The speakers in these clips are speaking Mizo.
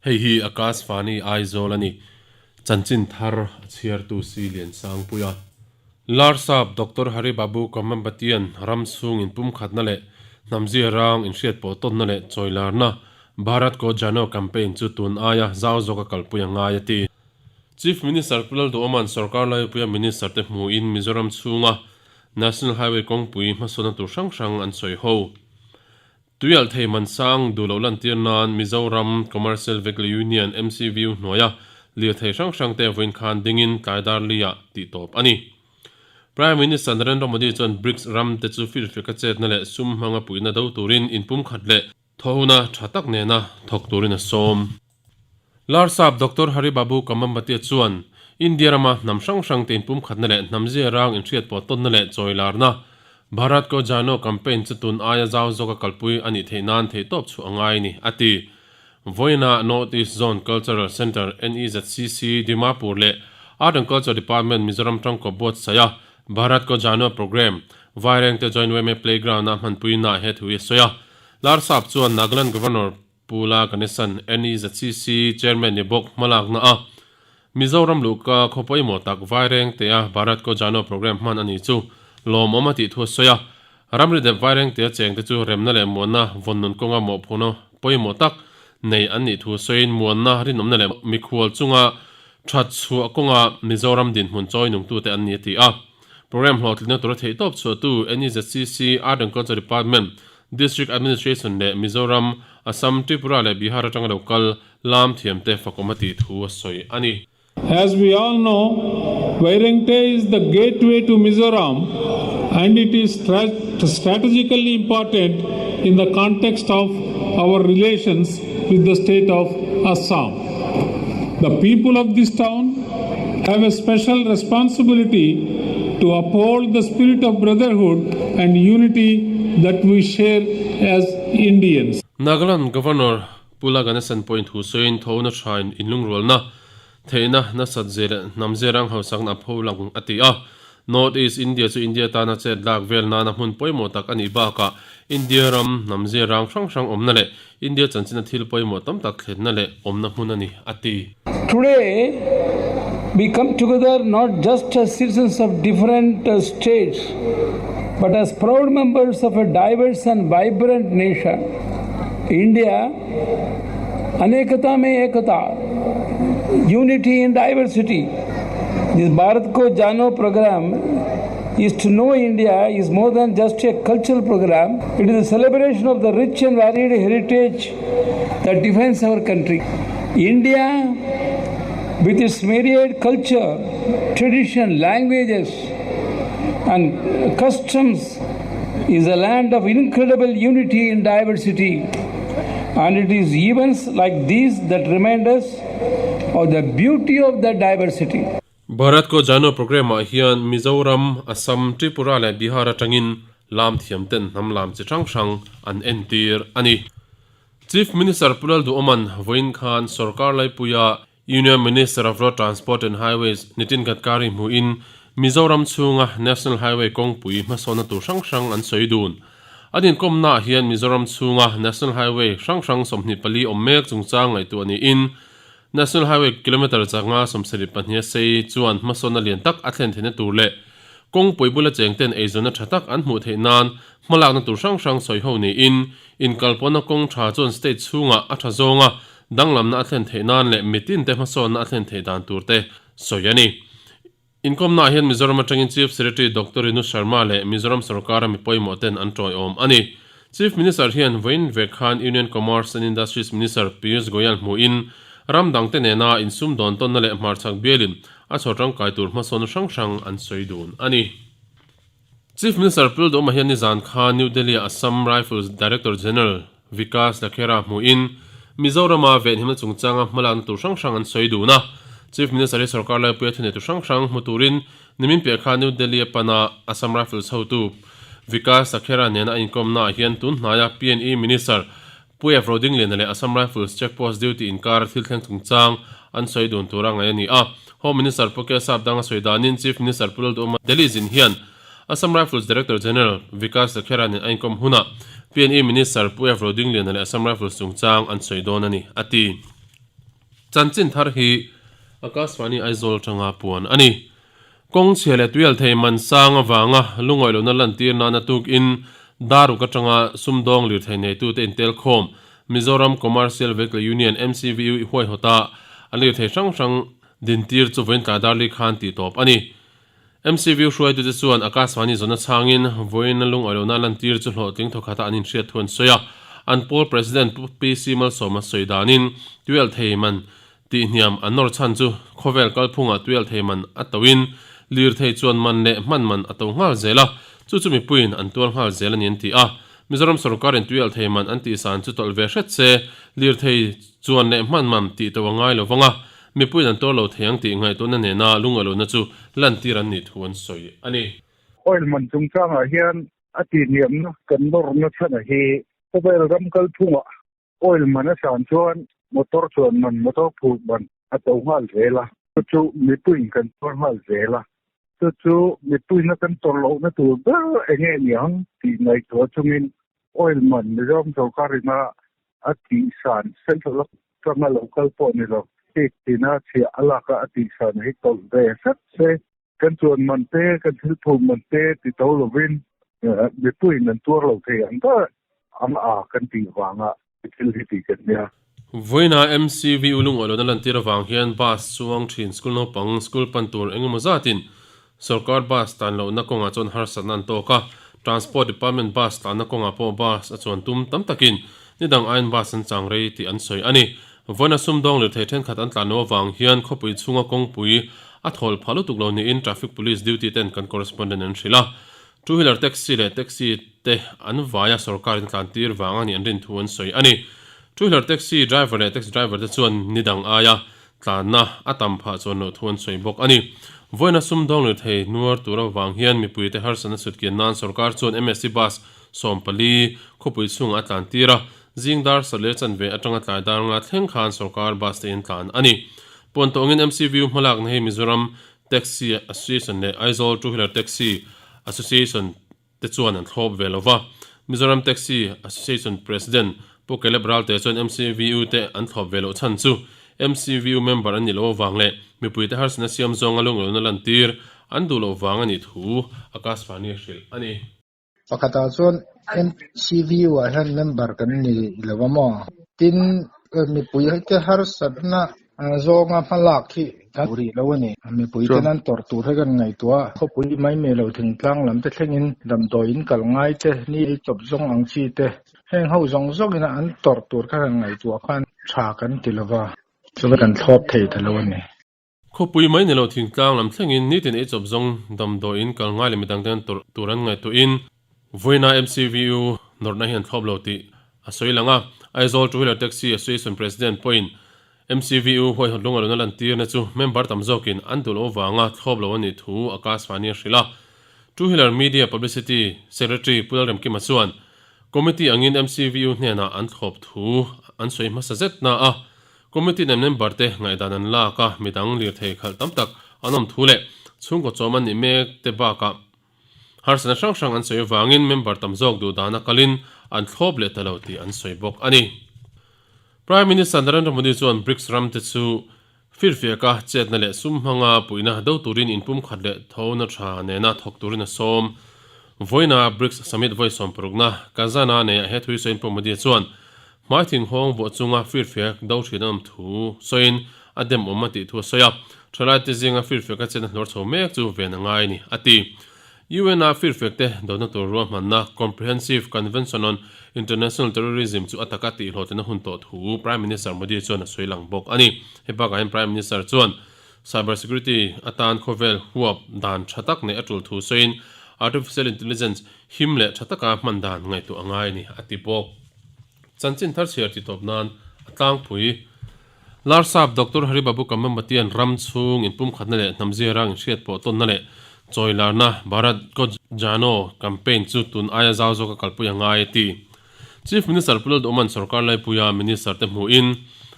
Hei hi Akashvani Aizawl a ni. Chanchin thar a chhiartu si Liansangpuia. Larsap Doctor Hari Babu Kamambatian ram chhung inpumkhatna leh hnamzia rang inhriat pawh tawnna leh chawilarna Bharat Ko Jano campaign chu tun aia zau zawka kalpui a ngai a ti. Chief Minister Pu Lalduhawma'n sorkar laipuia Minister te hmuhin Mizoram chhunga National Highway kawngpui hmasawnna tur hrang hrang an sawi ho. Tuialh thei man sang duh loh lantir nan Mizoram Commercial Vehicle Union, MCVU, hnuaia lirthei hrang hrang te vawiin khan dingin tlai dar li-ah tih tawp a ni. Prime Minister Narendra Modi chuan BRICS ram te chu firfiaka chetna leh sum hmanga puihna do turin inpumkhat leh thawhuna tha tak nena thawk turin a sawm. Larsap Doctor Hari Babu Kamambatiya chuan India rama hnam hrang hrang te inpumkhatna leh hnam zia rang inhriat pawh tawnna leh chawilarna Bharat Ko Jano campaign chu tun aia zau zawka kalpui a nih theih nan theihtawp chhuah a ngai ni, a ti. Vawiina North East Zone Cultural Centre, NEZCC, Dimapur leh Art and Culture Department Mizoram tangkaw buatsaih a Bharat Ko Jano programme Vairengte Joint YMA Playground-a hmanpuina he thu hi a sawi a. Larsap chuan Nagaland Governor Pu La Ganesan, NEZCC Chairman ni bawk hmalakna a Mizoram luhka khaw pawimawh tak Vairengtea Bharat Ko Jano programme hman a ni chu lawmawm a tih thu a sawi a. Ramri dep Vairengtea chengte chu remna leh muanna vawnnun kawnga mawhphurhna pawimawh tak nei an nih thu sawiin muanna rinawmna leh mikhual chunga that chhuah kawnga Mizoram dinhmun chawi nungtute an ni a ti a. Programme hlawhtlinna tura theihtawp chhuahtu NEZCC Art and Culture Department District Administration leh Mizoram, Assam, Tripura leh Bihar atanga lo kal lam thiamte fakawm a tih thu a sawi a ni. As we all know, Vairengte is the gateway to Mizoram and it is strategically important in the context of our relations with the state of Assam. The people of this town have a special responsibility to uphold the spirit of brotherhood and unity that we share as Indians. Nagaland Governor Pu La Ganesan pawhin thu sawiin tho na thain inlungrualna, theihna nasat zia leh hnam zia rang hausakna a pho lang a ti a. North East India chu India tana chet lak vel nana hmun pawimawh tak a nih bakah India ram hnam zia rang hrang hrang awmna leh India chanchina thil pawimawh tam tak thlenna leh awmna hmun a ni, a ti. Today, we come together not just as citizens of different states, but as proud members of a diverse and vibrant nation. India, anekata mein ekata, unity in diversity. This Bharat Ko Jano program is to know India is more than just a cultural program. It is a celebration of the rich and varied heritage that defines our country. India, with its myriad culture, tradition, languages, and customs, is a land of incredible unity in diversity. And it is events like these that remind us of the beauty of that diversity. Bharat Ko Jano programme-ah hian Mizoram, Assam, Tripura leh Bihar atangin lam thiam ten hnam lam chi hrang hrang an entir a ni. Chief Minister Pu Lalduhawman vawiin khan sorkar laipuia Union Minister of Road Transport and Highways Nitin Gadkari hmuhin Mizoram chhunga National Highway kawngpui hmasawnna tur hrang hrang an sawi dun. An inkawmnaah hian Mizoram chhunga National Highway hrang hrang 24 awm mek chungchang ngaihtuah niin National Highway kilometre changa 72 a sei chuan hmasawnna lian tak a thlen theihna tur leh kawngpui bula chengten eizawnna tha tak an hmuh theih nan hmalakna tur hrang hrang sawi ho niin inkalpawhna kawng tha chuan state chhungah a tha zawnga danglamna a thlen theih nan leh mitinte hmasawnna a thlen theih dan tur te sawi a ni. Inkawmnaah hian Mizoram atangin Chief Secretary Doctor Rinu Sharma leh Mizoram sorkara mi pawimawh ten an tawiawm a ni. Chief Minister hian vawiin vek khan Union Commerce and Industries Minister Piyush Goyal hmuhin ram dangte nena insum dawn tawnna leh hmarchhak bialin a chhawr tangkai tur hmasawn hrang hrang an sawi dun a ni. Chief Minister Pul Dawma hian nizan khan New Delhi-a Assam Rifles Director General Vikas Lakhera hmuhin Mizorama venhimna chungchanga hmalakna tur hrang hrang an sawi dun a. Chief Minister hi sorkar laipuia thuneitu hrang hrang hmu turin nimin piah khan New Delhi-a pana Assam Rifles hotu Vikas Lakhera nena a inkawmnaah hian tun hnaia PNE Minister Pu F. Rodingliana leh Assam Rifles Check Post duty inkar thil thleng chungchang an sawi dun tura ngaih a ni a. Home Minister Pu Kesap Danga sawi danin Chief Minister Pu Lalduhoma Delhi zin hian. Assam Rifles Director General Vikas Lakhera nen a inkawm hunah PNE Minister Pu F Rodingliana leh Assam Rifles chungchang an sawi dawn a ni, a ti. Chanchin thar hi Akashvani Aizawl atanga puan a ni. Kawng chhia leh tuialthei man sang avanga lungawi lohna lantir nana tukin Daruk atanga sumdawng lirthei neitute intelkhawm Mizoram Commercial Vehicle Union, MCVU, i huaihawta an lirthei hrang hrang dintir chu vawiin tlai darli khan tih tawp a ni. MCVU hruaitute chuan Akashvani zawhna chhangin vawiin lungawi lohna lantir chu hlawhtling thawkhata an inhriat thu an sawi a. An pawl President Pu PC Malsawma sawi danin tuialthei man Tihhniam an nawr chhan chu khawvel kalphungah tuialthei man a toin lirthei chuan man leh hman man a to nghal zel a, chu chu mipuiin an tuar nghal zel a ni an ti a. Mizoram sorkarin tuialthei man an tihsan chu tawlh ve hret se, lirthei chuan leh hman man tih to a ngai lo vang a, mipuiin an tuar lo thei ang tih ngaihtuahna nena lungaihlohna chu lantir an nih thu an sawi a ni. Oil man chungchangah hian a tihhniamna kan nawrna chhan a hi khawvel ram kalphungah Oil man a san chuan motor chuan man, motor phur man a to nghal zel a, chu chu mipuiin kan tuar nghal zel a, chu chu mipuiin a kan tawrh lohna tur ber eng nge niang tih ngaihtuah chungin oil man Mizoram sorkarin a a tihsan central atanga lo kal pawh ni lo, state tina chhiah a lak a a tihsan hi tawlh ve hret se. Kan chuan man te, kan thil phur man te ti to lovin mipuiin an tuar lo thei ang ber ang a kan tih vanga thil hi tih kan nia. Vawiina MCVU lungawilohna lantir avang hian bus chuang thin school naupang school pan tur eng emaw zatin sorkar bus tlan lohna kawngah chuan harsatna an tawk a, Transport Department bus tlanna kawngah pawh bus a chuan tum tam takin nidang aiin bus an chang rei tih an sawi a ni. Vawiina sumdawng lirthei thenkhat an tlan loh avang hian khawpui chhunga kawngpui a thawl phah lutuk lo niin traffic police duty ten kan correspondent an hrilh a. Two wheeler taxi leh taxi te an vaia sorkarin tlan tir vang a nih an rin thu an sawi a ni. Two wheeler taxi driver leh taxi driver te chuan ni dang aia tlanna a tam phah chuan loh thu an sawi bawk a ni. Vawiina sumdawng lirthei nuar tur avang hian mipuite harsatna sutkian nan sorkar chuan MSC bus 14 khawpui chhungah a tlan tir a. Zing dar Sale chanve atanga tlai dar nga thleng khan sorkar bus te in tlan a ni. Puan tawngin MCVU hmalakna hi Mizoram Taxi Association leh Aizawl Two Wheeler Taxi Association te chuan an thlawp ve lo va. Mizoram Taxi Association President Pu Caleb Ralte chuan MCVU te an thlawp ve loh chhan chu MCVU member an nih loh avang leh mipuite harsatna siam zawnga lunglawlna lantir an duh loh vang a nih thu Akashvani a hrilh a ni. Pakhatah chuan MCVU ah hian member kan ni lo a maw? Tin, mipui te harsatna zawnga hmalak hi kan duh rih lo a ni. Mipui ten an tawrh tur hi kan ngaihtuah a, khawpui mai mai lo thingtlang lam te thlengin damdawi in kal ngai te, ni ei chawp zawng ang chi te, heng ho zawng zawngin an tawrh tur kha kan ngaihtuah khan tha kan ti lo va, chuan kan thlawp thei ta lo a ni. Khawpui mai ni lo thingtlang lam thlengin nitin ei chawp zawng damdawiin kal ngai leh midang ten tawrh tur an ngaihtuahin vawiina MCVU nawrhna hi an thlawp lo tih a sawi lang a. Aizawl Two Wheeler Taxi Association President pawhin MCVU huaihawt lungaluna lantirna chu member tam zawkin an duh loh avanga thlawp lo a nih thu Akashvani a hrilh a. Two Wheeler Media Publicity Secretary Pu Lalremkima chuan Committee angin MCVU hnenah an thlawp thu an sawi hmasa zet na a. Committee nen member te ngaihdan an lak a, midang lirthei khalh tam tak an awm thu leh chhungkaw chawm an nih mek te bakah harsatna hrang hrang an sawi avangin member tam zawk duh dana kalin an thlawp leh ta lo tih an sawi bawk a ni. Prime Minister Narendra Modi chuan BRICS ram te chu firfiaka chetna leh sum hmanga puihna do turin inpumkhat leh thona tha nena thawk turin a sawm. Vawiina BRICS Summit vawi sawmparukna Kazan-a neiah he thui sawiin Pu Modi chuan Hmai thinghawng vuah chunga firfiak do thin an awm thu sawiin a dem awm a tih thu a sawi a, thalaite zinga firfiak a chenna hluar chho mek chu ven a ngai a ni, a ti. UN-a firfiak te dona tur ruahmanna Comprehensive Convention on International Terrorism chu a taka tihhlawhtlina hun tawh thu Prime Minister Modi chuan a sawi lang bawk a ni. Hei bakah hian Prime Minister chuan Cyber Security atan khawvel huap dan tha tak neih a tul thu sawiin Artificial Intelligence him leh tha taka hman dan ngaihtuah a ngai a ni, a ti bawk. Chanchin thar chhiar ti tawp nan a tlangpui. Larsap Doctor Hari Babu Kamambatian ram chhung inpumkhatna leh hnam ziarang inhriat pawh tawnna leh chawilarna Bharat Ko Jano campaign chu tun aia zau zawka kalpui a ngai a ti. Chief Minister Pu Lalduhman sorkar laipuia Minister te hmuhin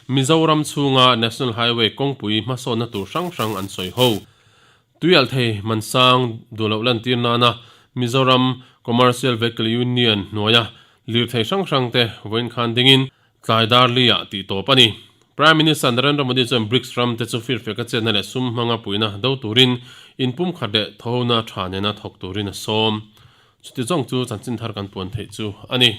Mizoram chhunga National Highway kawngpui hmasawnna tur hrang hrang an sawi ho. Tuialhthei Mansang duhloh lantir nana. Mizoram Commercial Vehicle Union hnuaia lirthei hrang hrangte vawiin khan dingin tlai dar li-ah tih tawp a ni. Prime Minister Narendra Modi chuan BRICS ram te chu firfiaka chetna leh sum hmanga puihna do turin inpumkhat leh thawhona tha nena thawk turin a sawm. Chuti zawng chu chanchin thar kan puan theih chu a ni.